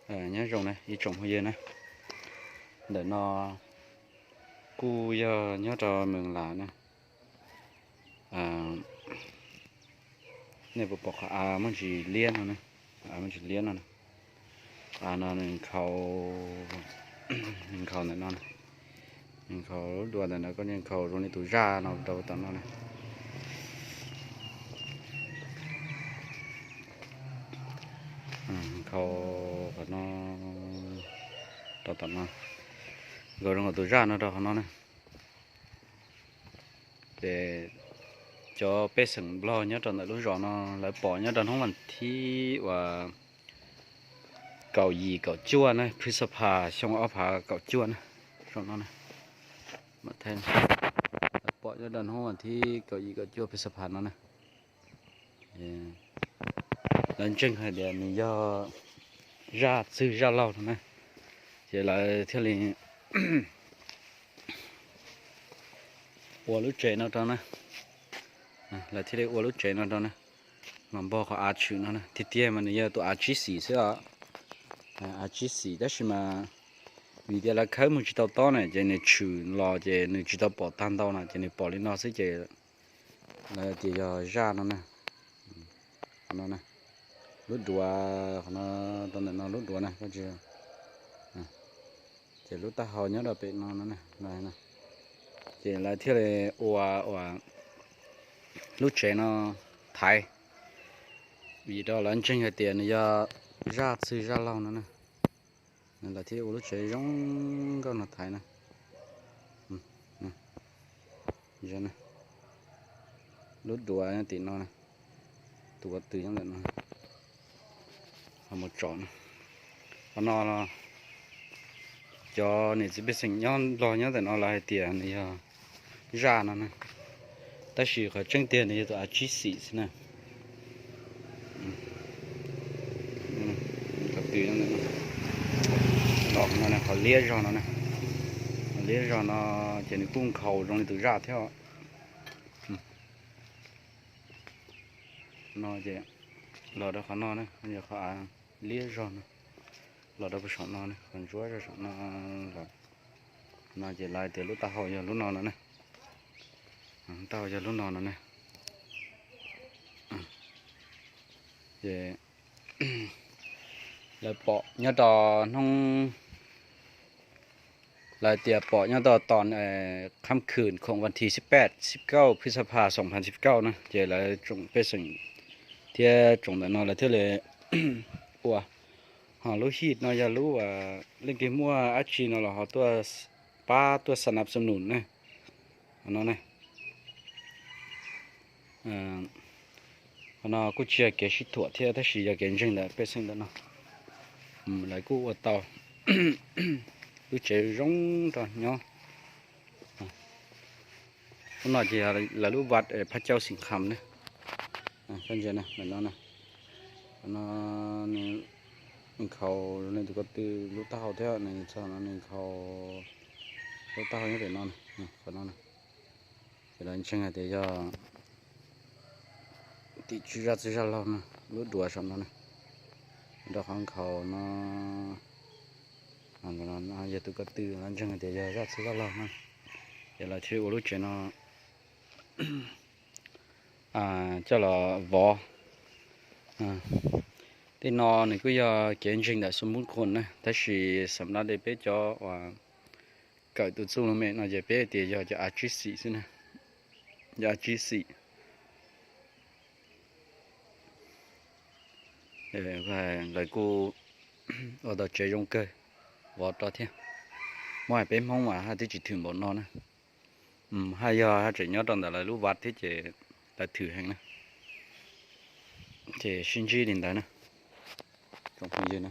Nyob zoo na ib tsoom phooj ywg na, ntawm no kuj yog nyob rau Mees Las na. Nej puas pom qhov av muaj ntsis liab no ne? Av muaj ntsis liab no ne. Av no nws nkhaus, nws nkhaus ntawm no, nws nkhaus lub duav ntawm no, koj nkhaus zoo li tus zaj no rau tom no na. Nkhaus qhov no rau tom no, nkhaus zoo li tus zaj no rau qhov no na. Ces cov pej xeem Nplog nyob rau ntawm lub zos no lawv pom nyob rau hnub vas thib uas kaum yim kaum cuaj na, Phwj Xab Phas xyoo ob phav kaum cuaj na, zoo no na. Lawv pom nyob rau hnub vas thib kaum yim kaum cuaj Phwj Xab Phas no na. Lawv ntseeg hais tias nws yog zaj txwg zaj laug no na, ces lawv thiaj li ua lub tsev no rau na. Lawv thiaj li ua lub tsev no rau na, los npog qhov av tshwm no na. Tiag tiag mas nws yog tus av tsib xim xwb os, av tsib xim, tab sis mas vim tias lawv khawb mus tsis tau tob na, ces nws tshwm los ces nws tsis tau pom tag ntau no, ces nws pom li no xwb ces lawv tias yog zaj no na. Qhov no na, lub duav qhov no, rau ntawm no lub duav na, ces lub taub hau nyob rau pem no no na. Ces lawv thiaj li ua, ua lub tsev no thaiv, vim rau lawv ntseeg hais tias nws yog zaj txwg zaj laug no na. Lawv thiaj ua lub tsev zoo nkauj no thaiv na. Lub duav tim no, tus ko tw nyob ntawm no, ho mus tsom no. Qhov no cov niam txiv pej xeem nyob Nplog nyob ntawm no lawv hais tias nws yog zaj no na, tab sis qhov tseeb tiag nws yog tus av tsib xim xwb na. Qhov liab zog no, qhov liab zog no ces nws kuj nkhaus zoo li tus zaj thiab. No ces los rau qhov no na, yog qhov av liab zog no, los rau puag saum no, qhov ntsuab rau saum no los. No ces lawv tias lub taub hau yog lub no no na. Taub hau yog lub no no na. Ces lawv pom nyob rau hnub, lawv tias pom nyob rau tom khab khwm khoom vas thib xib peb xib kauj phwj xab phas xoom phav xib kauj na, ces lawv tsoom pej xeem thiab tsoom ntawm no lawv thiaj li ua, ho lub hij no yog lub leej twg muaj dab tsi no los ho tuaj pab tuaj xa nab xa num ne. No ne, qhov no kuj tsis yog kev sib thuam thiab tab sis yog kev ntseeg ntawm pej xeem ntawm no. Lawv kuj ua tau lub tsev zoo rau nyob. Lub no ces lawv lub vaj phab cauj xim kham ne. Koj ntsia na, no, nkhaus li tus ko tw lub taub hau thiab, nws txog no nws nkhaus lub taub hau nyob pem no, qhov no. Ces lawv ntseeg hais tias yog tim tswv zaj txwg zaj laug no, lub duav saum no na, rau qhov nkhaus no. Yog tus ko tw lawv ntseeg hais tias yog zaj txwg zaj laug no, ces lawv thiaj ua lub tsev no coj los vov. Tej no nws kuj yog kev ntseeg ntawm xu npub khoom na, tab sis xam dab de peb cov uas kawm tus txuj lus me no ces peb tias yog cov av tsib xim xwb na, cov av tsib xim. Lawv kuj ua tau tsev zoo kawg, vov rau thiab. Muab hais peb Hmoob mas haj twb tsis thwm npaum no na. Haj yog haj tseem nyob rau ntawm lawv lub vaj thiab ces lawv thwm heev na. Ces sib ntsib li ntawd na, tsoom phooj ywg na.